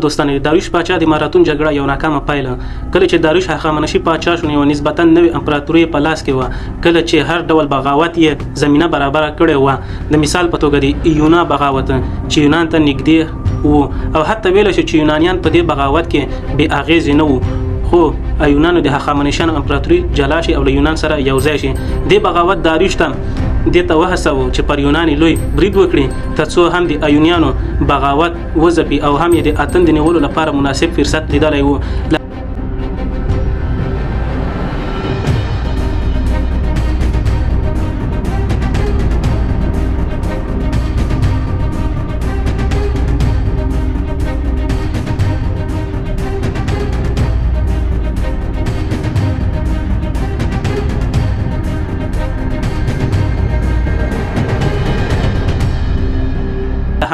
دوستانو د داریوش پاچا د ماراتون جګړه یو ناکامه پایله. کله چې داریوش هخامنشي پاچا شو، نو یوه نسبتا نوې امپراتوري یې په لاس کې وه، کله چې هر ډول بغاوت یې زمینه برابره کړې وه، د مثال په توګه د ایونا بغاوت چې یونان ته نږدې و او حتی ویلی شو چې یونانیان په دې بغاوت کې بې اغېزې نه وو، خو ایونانو د هخامنشیانو امپراتوري جلا شي او له یونان سره یو ځای شي. دې بغاوت داریوش ته دې ته وهڅاوه چې پر یونان یې لوی برید وکړي، ترڅو هم د ایونیانو بغاوت وځپي او هم یې د اتن د نیولو لپاره مناسب فرصت لیدلی و. له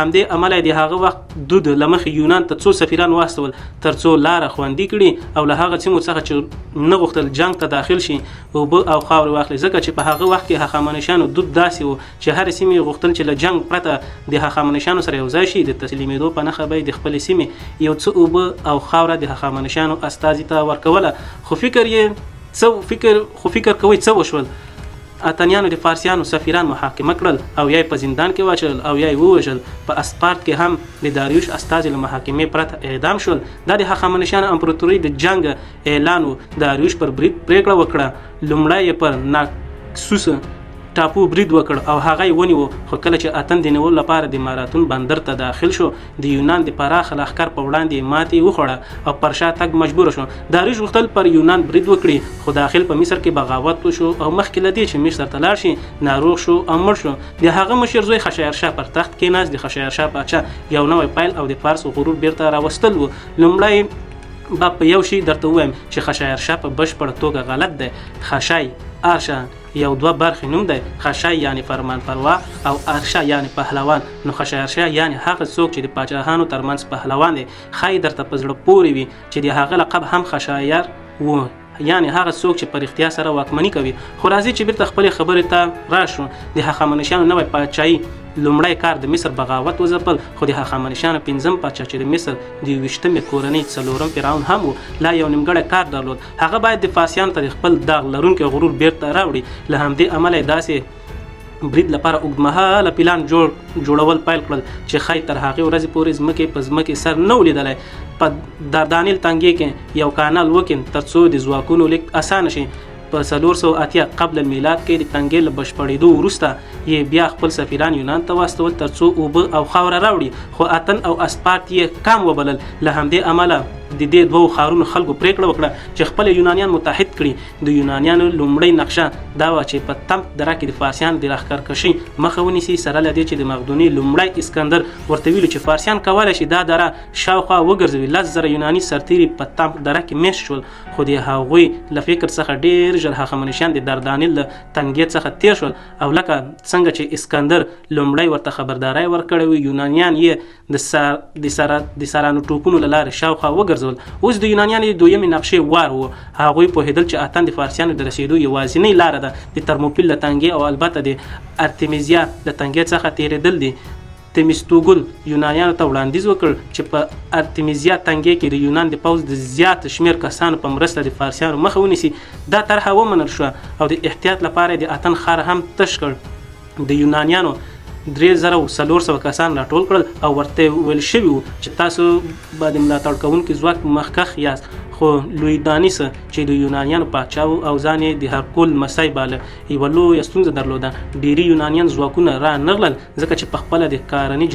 همدې امله یې د هغه وخت دود له مخې یونان ته څو سفیران واستول ترڅو لاره خوندي کړي او له هغه سیمو څخه چې نه غوښتل جنګ ته داخل شي اوبه او خاورې واخلي، ځکه چې په هغه وخت کې هخامنشیانو دود داسې و چې هرې سیمې یې غوښتل چې له جنګ پرته د هخامنشیانو سره یو ځای شي، د تسلیمېدو په نښه به یې د خپلې سیمې یو څه اوبه او خاوره د هخامنشیانو استازي ته ورکوله. خو فکر یې څه فکر خو فکر کوئ څه وشول؟ اتنیانو د فارسیانو سفیران محاکمه کړل او یا یې په زندان کې واچول او یا یې ووژل. په اسپارت کې هم د داریوش استازي له محاکمې پرته اعدام شول. دا د هخامنشیانو امپراتورۍ د جنګ اعلان و. داریوش پر برید پرېکړه وکړه. لومړی یې پر ناکسوس ټاپو برید وکړ او هغه یې ونیو، خو کله چې اتن د نیولو لپاره د ماراتون بندر ته داخل شو، د یونان د پراخه لښکر په وړاندې یې ماتې وخوړه او پر شا تګ مجبور شو. داریوش غوښتل پر یونان برید وکړي، خو داخل په مصر کې بغاوت وشو او مخکې له دې چې مصر ته لاړ شي، ناروغ شو او مړ شو. د هغه مشر زوی خشایارشاه پر تخت کېناست. د خشایارشاه پاچا یو نوی پیل او د فارس غرور بېرته راوستل وو. لومړی به په یو شي درته ووایم چې خشایارشاه په بشپړه توګه غلط دی. خشای ارشه یو دوه برخې نوم دی، خشای یعنې فرمانفروا او ارشه یعنې پهلوان، نو خشایارشاه یعنې هغه څوک چې د پاچاهانو تر منځ پهلوان دی. ښایي درته په زړه پورې وي چې د هغه لقب هم خشایار و، یعنې هغه څوک چې په رښتیا سره واکمني کوي. خو راځي چې بیرته خپلې خبرې ته راشو. د هخامنشیانو نوی پاچاهي لومړی کار د مصر بغاوت وځپل، خو د هخامنشیانو پنځم پاچا چې د مصر د یوویشتمې کورنۍ څلورم فرعون هم و، لا یو نیمګړی کار درلود. هغه باید د فارسیانو ته د خپل داغ لرونکی غرور بیرته راوړي. له همدې امله یې داسې برید لپاره اوږدمهاله پلان جوړول پیل کړل چې ښایي تر هغې ورځې پورې ځمکې په ځمکې سر نه و لیدلی. په داردانیل تنګې کې یو کانال وکیند ترڅو د ځواکونو لیږد اسانه شي. په 480 قبل المیلاد کې د تنګې له بشپړېدو وروسته یې بیا خپل سفیران یونان ته واستول ترڅو اوبه او خاوره راوړي، خو اتن او اسپارت یې کم وبلل. له همدې امله د دې دوو ښارونو خلکو پرېکړه وکړه چې خپل یونانیان متحد کړي. د یونانیانو لومړۍ نقشه دا وه چې په تمپ دره کې د فارسیانو د لښکرکشۍ مخه ونیسي، سره له دې چې د مقدوني لومړی اسکندر ورته ویلي چې فارسیان کولی شي دا دره شاوخوا وګرځوي. 10,000 یوناني سرتیري په تمپ دره کې مېشت شول، خو د هغوی له فکر څخه ډېر ژر هخامنشیان د دردانیل له تنګې څخه تېر شول او لکه څنګه چې اسکندر لومړی ورته خبرداری ورکړی و، یونانیان یې د سرانو ټوپونو له لارې شاوخوا وګرځول. اوس د یونانیانو د دویمې نقشې وار و. هغوی پوهېدل چې اتن د فارسیانو د رسېدو یوازینۍ لاره ده، د ترموپیل له تنګې او البته د ارتمیزیا له تنګې څخه تېرېدل دي. تمیستوګل یونانیانو ته وړاندیز وکړ چې په ارتمیزیا تنګې کې د یونان د پوځ د زیات شمېر کسانو په مرسته د فارسیانو مخه ونیسي. دا طرحه ومنل شوه او د احتیاط لپاره یې د اتن ښار هم تش کړ. د یونانیانو 3400 کسان راټول کړل او ورته ویل شوي وو چې تاسو به د ملاتړ کوونکي ځواک مخکښ یاست. خو لویدانیس چې د یونانیانو پاچا و او ځان یې د هرکول لمسی باله، یوه لویه ستونزه درلوده. ډېری یونانیان ځواکونه را نغلل ځکه چې پخپله د کارني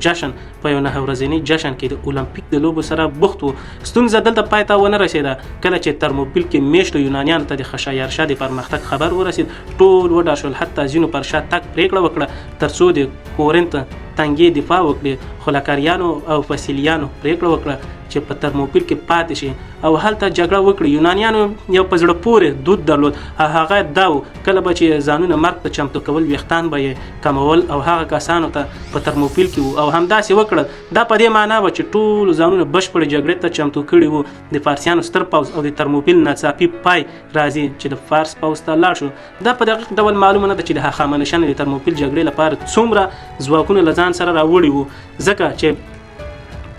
جشن په یو نهه ورځني جشن کې د المپیک د لوبو سره بوخت وو. ستونزه دلته پای ته ونه رسېده. کله چې ترموپیل کې مېشتو یونانیانو ته د خشایارشا د پرمختګ خبر ورسېد، ټول وډار شول، حتی ځینو پر شا تګ پرېکړه وکړه ترڅو د کورنت تنګې دفاع وکړي، خو لکریانو او فسیلیانو پرېکړه وکړه چې په ترموپیل کې پاتې شي او هلته جګړه وکړي. یونانیانو یو په زړه پورې دود درلود او هغه دا و، کله به چې ځانونه مرګ ته چمتو کول، ویښتان به یې کمول او هغه کسانو ته په ترموپیل کې وو او همداسې وکړل. دا په دې معنا وه چې ټولو ځانونه بشپړې جګړې ته چمتو کړي وو. د فارسیانو ستر پوځ او د ترموپیل ناڅاپي پای راځي چې د فارس پوځ ته لاړ شو. دا په دقیق ډول معلومه نه ده چې د هخامنشیانو د ترموپیل جګړې لپاره څومره ځواکونه له ځان سره راوړي وو، ځکه چې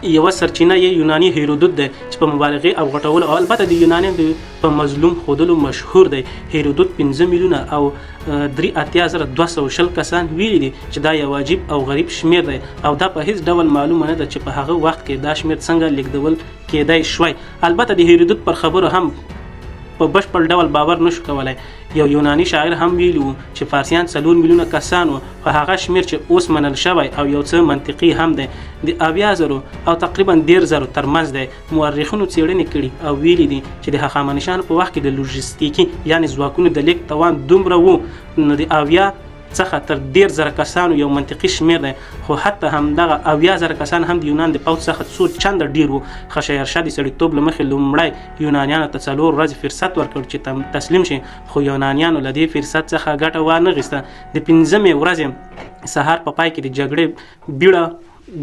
یوه سرچینه یې یوناني هیرودوت دی چې په مبالغې او غټولو او البته د یونانیانو د په مظلوم ښودلو مشهور دی. هیرودوت 5 میلیونه او 283,220 کسان ویلي دي چې دا یو عجیب او غریب شمېر دی او دا په هیڅ ډول معلومه نه ده چې په هغه وخت کې دا شمېر څنګه لیږدول کېدای شوای. البته د هیرودوت پر خبرو هم په بشپړ ډول باور نشو کولای. یو یوناني شاعر هم ویلي وو چې فارسیان 4 میلیونه کسان وو، خو هغه شمېر چې اوس منل شوی او یو څه منطقي هم دی د 70 زرو او تقریبا 30 زرو ترمنځ دی. مورخینو څېړنې کړي او ویلي دي چې د هخامنشیانو په وخت کې د لوژستیکي یعنې ځواکونو د لېږد توان دومره وو نو د 70 څخه تر 30 زره کسانو یو منطقي شمېر دی، خو حتی همدغه 70 زره کسان هم د یونان د پوځ څخه څو چنده ډېر وو. خشایارشا د سړیتوب له مخې لومړی یونانیانو ته 4 ورځې فرصت ورکړ چې تسلیم شي، خو یونانیانو له دې فرصت څخه ګټه وانه غیسته. د پنځمې ورځې سهار په پای کې د جګړې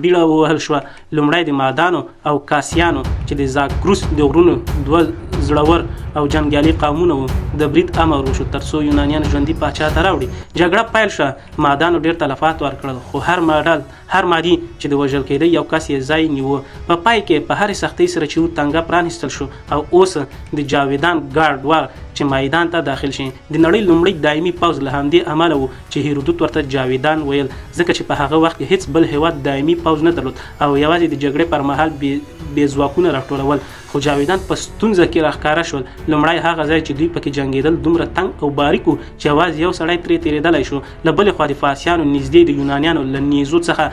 بیړه ووهل شوه. لومړی د مادانو او کاسیانو چې د زاګروس د غرونو دوه زړور او جنګیالي قومونه وو د برید امر وشو ترڅو یونانیان ژوندي پاچا ته راوړي. جګړه پیل شوه. مادانو ډېر تلفات ورکړل، خو هر مادي چې د وژل کېده یو کس یې ځای نیوه. په پای کې په هرې سختۍ سره چې و تنګه پرانیستل شو او اوس د جاویدان ګارډ وار چې میدان ته داخل شي. د نړۍ لومړی دایمي پوځ له همدې امله و چې هیرودوت ورته جاویدان ویل، ځکه چې په هغه وخت کې هیڅ بل هیواد دایمي پوځ نه درلود او یوازې د جګړې پر مهال بې ځواکونه راټولول. خو جاویدان په ستونزه کې راښکاره شول. لومړی هغه ځای چې دوی پکې جنګېدل دومره تنګ او باریک و چې یوازې یو سړی ترې تېرېدلی شو. له بلې خوا د فارسیانو نږدې د یونانیانو له نیزو څخه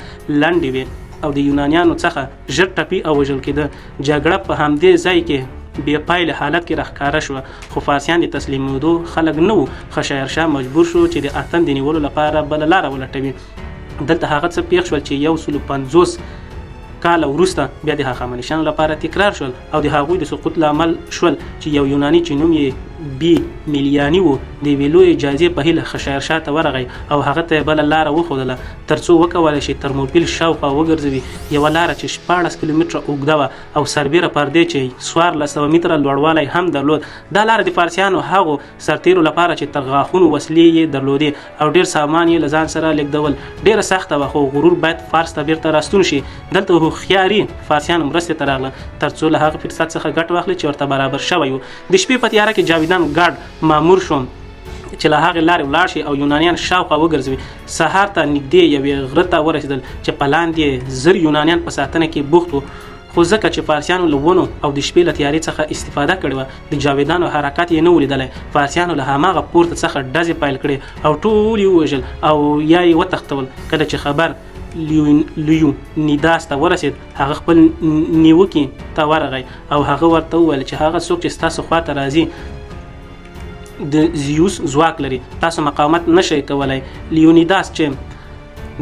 لنډې وې او د یونانیانو څخه ژر ټپي او وژل کېده. جګړه په همدې ځای کې بې پایلې حالت کې راښکاره شوه، خو فارسیان د تسلیمېدو خلک نه وو. خشایارشا مجبور شو چې د اتن د نیولو لپاره بله لاره ولټوي. دلته هغه څه پېښ شول چې 150 کاله وروسته بیا د هخامنشیانو لپاره تکرار شول او د هغوی د سقوط لامل شول چې یو یوناني چې نوم یې بی میلیاني و د یوې لویې جایزې په هیله خشایارشا ته ورغی او هغه ته یې بله لاره وښودله ترڅو وکولی شي ترموپیل شاوخوا وګرځوي، یوه لاره چې 16 کیلومتره اوږده وه او سربېره پر دې چې 1400 متره لوړوالی هم درلود. دا لاره د فارسیانو هغو سرتېرو لپاره چې تر غاښونو وسلې یې درلودې او ډېر سامان یې له ځان سره لېږدول ډېره سخته وه، خو غرور باید فارس ته بېرته راستون شي. دلته هوښیاري فارسیانو مرستې ته راغله ترڅو له هغه فرصت څخه ګټه واخلي چې ورته برابر شوی و. د شپې په تیاره کې جاویدان ګارډ مامور شو چې له هغې لارې ولاړ شي او یونانیان شاوخوا وګرځوي. سهار ته نږدې یوې غره ته ورسېدل چې په لاندې یې 1000 یونانیان په ساتنه کې بوخت وو، خو ځکه چې فارسیانو له ونو او د شپې له تیارې څخه استفاده کړې وه د جاویدانو حرکت یې نه و لیدلی. فارسیانو له هماغه پورته څخه ډزې پیل کړې او ټول یې ووژل او یا یې وتښتول. کله چې خبر لیونیداس ته ورسېد هغه خپل نیوکي ته ورغی او هغه ورته وویل چې هغه څوک چې ستاسو خواته راځي د زیوس ځواک لري، تاسو مقاومت نشئ کولی. لیونیداس چې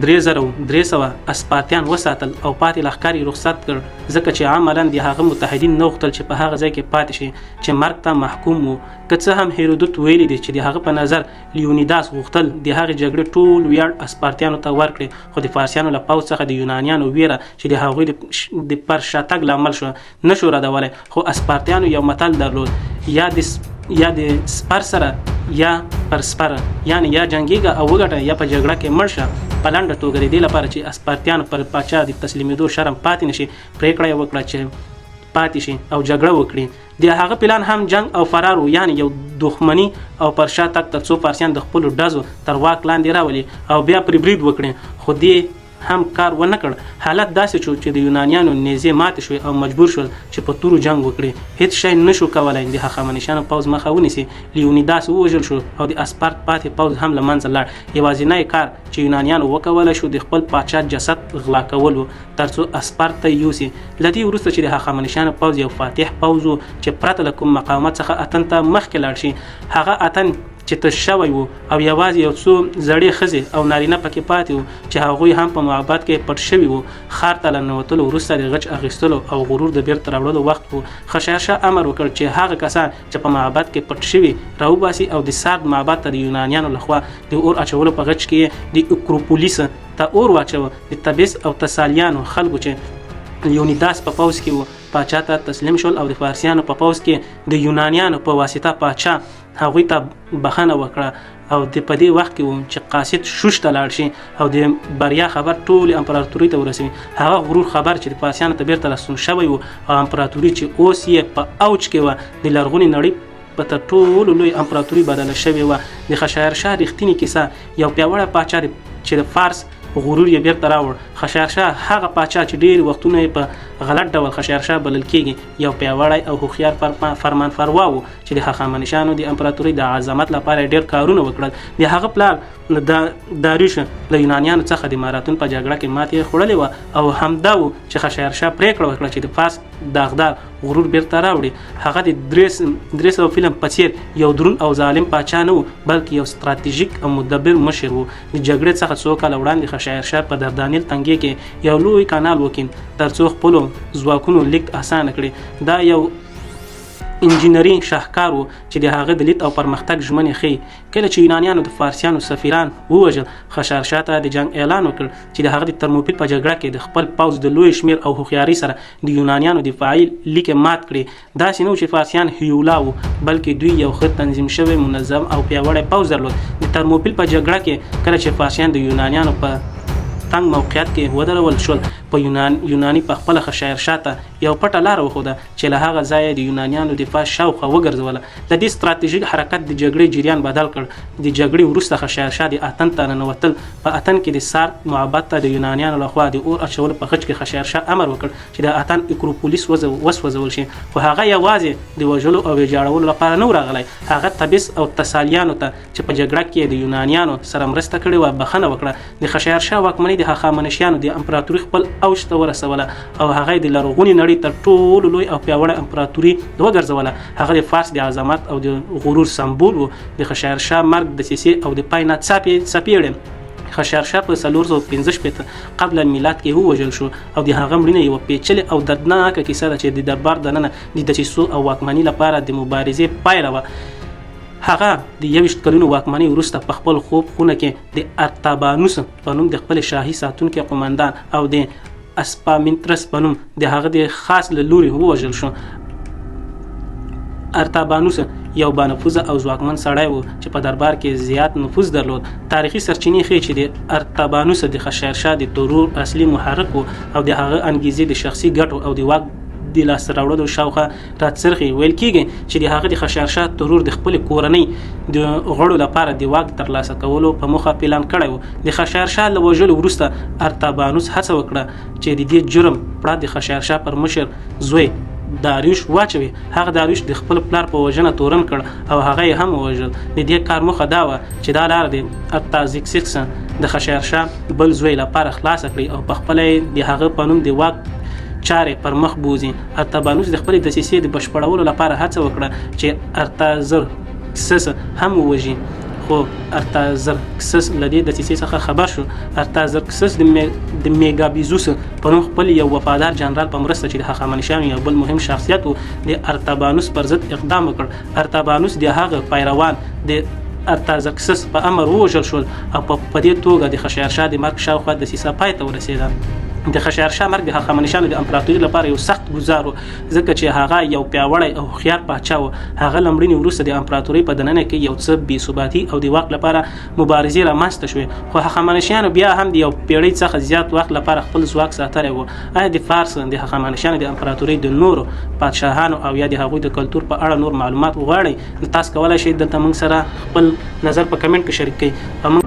3300 اسپارتیان وساتل او پاتې لښکر یې رخصت کړ، ځکه چې عملاً د هغه متحدین نه غوښتل چې په هغه ځای کې پاتې شي چې مرګ ته محکوم وو. که څه هم هیرودوت ویلي دي چې د هغه په نظر لیونیداس غوښتل د هغې جګړې ټول ویاړ اسپارتیانو ته ورکړي، خو د فارسیانو له پوځ څخه د یونانیانو ویره چې د هغوی د پر شاتګ لامل شوه نشو ردولی. خو اسپارتیانو یو متل درلود، یا د سپر سره یا پر سپر، یعنی یا جنګیږه او وګټه یا په جګړه کې مړ شه. په لنډه توګه د دې لپاره چې اسپارتیانو پر پاچا د تسلیمېدو شرم پاتې نشي پرېکړه یې وکړه چې پاتې شي او جګړه وکړي. د هغه پلان هم جنګ او فرار و، یعنی یو دښمني او پر شا تګ ترڅو فارسیان د خپلو ډزو تر واک لاندې راولي او بیا پرې برید وکړي، خو دې هم کار ونه کړ. حالت داسې شو چې د یونانیانو نیزې ماتې شوې او مجبور شول چې په تورو جنګ وکړي. هیڅ شی نشو کولای د هخامنشیانو پوځ مخه ونیسي. لیونیداس ووژل شو او د اسپارت پاتې پوځ هم له منځه لاړ. یوازینی کار چې یونانیانو وکولای شو د خپل پاچا جسد غلا کول و ترڅو اسپارت ته یوسي. له دې وروسته چې د هخامنشیانو پوځ یو فاتح پوځ و چې پرته له کوم مقاومت څخه اتن ته مخکې لاړ شي، هغه اتن چې تش شوی و او یوازې یو څو زړې ښځې او نارینه پکې پاتې وو چې هغوی هم په معبد کې پټ شوي وو. ښار ته له ننوتلو وروسته د غچ اخیستلو او غرور د بیرته راوړلو وخت و. خشایارشا امر وکړ چې هغه کسان چې په معبد کې پټ شوي راوباسي او د سارد معبد ته د یونانیانو لخوا د اور اچولو په غچ کې یې د اکروپولیس ته اور واچوه. د تبیس او تسالیانو خلکو چې لیونیداس په پوځ کې وو پاچا ته تسلیم شول او د فارسیانو په پوځ کې د یونانیانو په واسطه پاچا هغوی ته بخښنه وکړه. او د په دې وخت کې و چې قاصد شوش ته لاړ شي او د بریا خبر ټولې امپراتورۍ ته ورسوي. هغه غرور خبر چې د فارسیانو ته بیرته راستون شوی و او امپراتوري چې اوس یې په اوج کې وه د لرغونې نړۍ په تر ټولو لوی امپراتوري بدله شوې وه. د خشایارشاه رښتینې کیسه، یو پیاوړی پاچا چې د فارس غرور یې بیرته راوړ. خشایارشاه هغه پاچا چې ډېری وختونه یې په غلط ډول خشایارشاه بلل کېږي، یو پیاوړی او هوښیار فرمانفروا و چې د هخامنشیانو د امپراتورۍ د عظمت لپاره یې ډېر کارونه وکړل. د هغه پلار داریوش له یونانیانو څخه د ماراتون په جګړه کې ماتې خوړلې وه او همدا و چې خشایارشاه پرېکړه وکړه چې د فارس داغدار غرور بیرته راوړي. هغه د 300 فلم په څیر یو درون او ظالم پاچا نه و، بلکې یو ستراتیژیک او مدبر مشر و. د جګړې څخه څو کاله وړاندې خشایارشاه په دردانیل تنګې کې یو لوی کانال وکیند ترڅو خپلو ځواکونو لیږد اسانه کړي. دا یو انجینري شاهکار و چې د هغه د لید او پرمختګ ژمنې ښیي. کله چې یونانیانو د فارسیانو سفیران ووژل، خشایارشاه ته د جنګ اعلان وکړ چې د هغه د ترموپیل په جګړه کې د خپل پوځ د لوی شمیر او هوښیارۍ سره د یونانیانو دفاعي لیکې مات کړې. داسې نه و چې فارسیان هیولا وو، بلکې دوی یو ښه تنظیم شوی، منظم او پیاوړی پوځ درلود. د ترموپیل په جګړه کې کله چې فارسیان د یونانیانو په تنګ موقعیت کې ودرول شول، په یوناني په خپله خشایارشاه ته یو پټه لاره وښوده چې له هغه ځایه د یونانیانو دفاع شاوخوا وګرځوله. د دې ستراتیژیک حرکت د جګړې جریان بدل کړ. د جګړې وروسته خشایارشاه د اتن ته ننوتل. په اتن کې د سارت معبد ته د یونانیانو له خوا د اور اچولو په غچ کې خشایارشاه امر وکړ چې د اتن اکروپولیس وسوځول شي. خو هغه یوازې د وژلو او ویجاړولو لپاره نه و راغلی. هغه تبس او تسالیانو ته چې په جګړه کې یې د یونانیانو سره مرسته کړې وه، بخښنه وکړه. د خشایارشاه واکمنۍ د هخامنشیانو د امپراتوري خپل اوج ته ورسوله او هغه یې د لرغونې نړۍ تر ټولو لوی او پیاوړی امپراتوري وګرځوله. هغه د فارس د عظمت او د غرور سمبول و. د خشایارشاه مرګ دسیسې او د پای ناڅاپي څپېړې. خشایارشاه په 465 قبل الميلاد کې ووژل شو او د هغه مړینه یوه پیچلې او دردناکه کیسه ده چې د دربار دننه د دسیسو او واکمنۍ لپاره د مبارزې پایله وه. هغه د 21 کلونو واکمنۍ وروسته په خپل خوب خونه کې د ارتابانوس په نوم د خپل شاهي ساتونکي قومندان او د اسپامینترس په نوم د هغه د خاص له لوري ووژل شو. ارتابانوس یو بانفوذه او ځواکمن سړی و چې په دربار کې زیات نفوذ درلود. تاریخي سرچینې ښیي چې د ارتابانوس د خشایارشاه د ترور اصلي محرک و او د هغه انګیزې د شخصي ګټو او د واک د لاسته راوړلو شاوخوا راڅرخي. ویل کیږي چې د هغه د خشایارشاه ترور د خپلې کورنۍ د غړو لپاره د واک ترلاسه کولو په موخه پلان کړی و. د خشایارشاه له وژلو وروسته ارتابانوس هڅه وکړه چې د دې جرم پړه د خشایارشاه پر مشر زوی داریوش واچوي. هغه داریوش د خپل پلار په وژنه تورن کړ او هغه یې هم ووژل. د دې کار موخه دا وه چې دا لاره د ارتازکسکس د خشایارشاه بل زوی لپاره خلاصه کړي او په خپله یې د هغه په نوم د واک چارې پر مخ بوځي. ارتابانوس د خپلې دسیسې د بشپړولو لپاره هڅه وکړه چې ارتازرکسس هم ووژي، خو ارتازرکسس له دې دسیسې څخه خبر شو. ارتازرکسس د میګابیزوس په نوم خپل یو وفادار جنرال په مرسته چې د هخامنشیانو یو بل مهم شخصیت و، د ارتابانوس پر ضد اقدام وکړ. ارتابانوس د هغه پیروان د ارتازرکسس په امر ووژل شول او په دې توګه د خشایارشاه د مرګ شاوخوا دسیسه پای ته ورسېده. د خشایارشاه مرګ د هخامنشیانو د امپراتوري لپاره یو سخت ګوزار و، ځکه چې هغه یو پیاوړی او هوښیار پاچا و. هغه له مړینې وروسته د امپراتورۍ په دننه کې یو څه بې ثباتي او د واک لپاره مبارزې رامنځته شوې، خو هخامنشیانو بیا هم د یو پیړۍ څخه زیات وخت لپاره خپل ځواک ساتلی و. آیا د فارس د هخامنشیانو د امپراتورۍ د نورو پادشاهانو او یا د هغوی د کلتور په اړه نور معلومات غواړئ؟ نو تاسو کولای شئ دلته موږ سره خپل نظر په کمنټ کې شریک کړئ او موږ